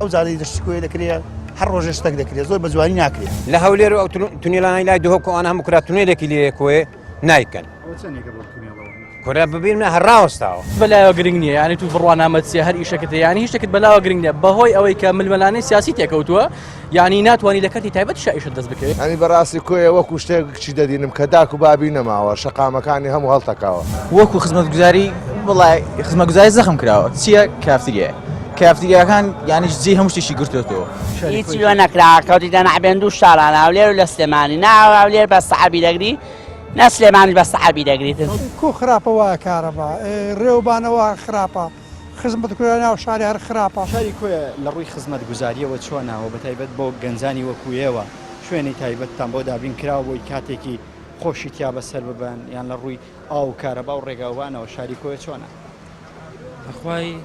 ئەو جادەی دەشتی کۆیە دەکرێ هەر ڕۆژێ شتەک دەکرێ زۆر بە جوانی ناکرێ. لە هەولێر و ئەو تونێلانەی لای دهۆک و ئەوانە هەموو کرا تونێلێکی لێ کۆیە نایکەن. ئەوە چەندێکە بۆ تونێڵەوە؟ کورە ببینە هەر ڕاوەستاوە. بەلایەوە گرنگ نییە یانی تو بڕوانامەت چیە هەر ئیشەکت هەیە یانی هیچ شتێکت بەلاوە گرنگ نییە بەهۆی ئەوەی کە ململانێی سیاسی تێکەوتووە یانی ناتوانی لە کەرتی تایبەتیشا ئیشت دەست بکەوێت. یانی بەڕاستی کۆیە وەکو شتێک کچی دەدینم کە داک و بابی نەماوە شەقامەکانی هەموو هەڵتەکاوە. وەکو خزمەتگوزاری وەڵای خزمەتگوزاری زەخم کراوە چیە کافتریایە کافتریاکان یانیش جێی هەموو شتێکی گرتوێتەوە. هیچی لۆ نەکرا کەوتیتە نەعبێن دوو شارانە هەولێر و لە سلێمانی نا هەولێر بە سەعبی دەگری نە سلێمانیش بە سەعبی دەگریتن. کو خراپە وا کارەبا ڕێوبانە وا خراپە خزمەتگوزاری ناو شاری هەر خراپە. شاری کۆیە لە ڕووی خزمەتگوزارییەوە چۆنە و بەتایبەت بۆ گەنجانی وەکو ئێوە شوێنی تایبەتتان بۆ دابین کراوە بۆی کاتێکی خۆشی تیا بەسەر ببەن یان لە ڕووی ئاو و کارەبا و ڕێگاوبانەوە شاری کۆیە چۆنە؟ بەخوای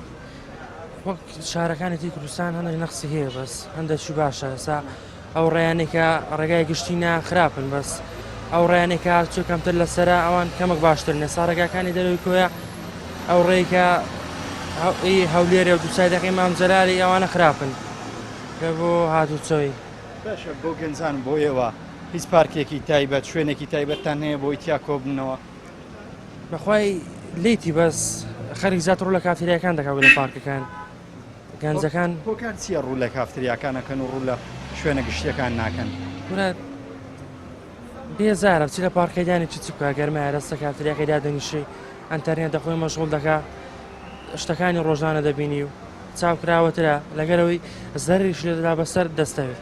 وەک شارەکانی تری کوردستان هەندێک نەقسی هەیە بەس هەندێکی باشە ئێستا ئەو ڕێیانەی کە ڕێگای گشتی نا خراپن بەس ئەو ڕێیانەی کە چۆ کەمتر لەسرە ئەوان کەمک باشترن ئێستا ڕێگاکانی دەرەوەی کۆیە ئەو ڕێی کە هەولێرێ و دووسای دەقی مام جەلالی ئەوانە خراپن کە بۆ هاتوچۆی. باشە بۆ گەنجان بۆ ئێوە هیچ پارکێکی تایبەت شوێنێکی تایبەتتان هەیە بۆی تیا کۆبنەوە؟ بەخوای لیتی بەس خەریک زیاتر ڕوو لە کافتریاکان دەکات لە پارکەکان. گەنجەکان. هۆکار چییە ڕوو لە کافتریاکان ئەکەن و ڕوو لە شوێنە گشتیەکان ناکەن؟ کورە بێزارە بچی لە پارکەی دانیشی چ بکا گەرمایە دەستە کافتریاکەی دادەنیشی ئەنتەرنێت دەخۆی مەشغوڵ دەکا شتەکانی ڕۆژانە دەبینی و چاوکراوەترە لەگەرەوەی زەرریش لێ دەدا بەسەر دەستەوێت.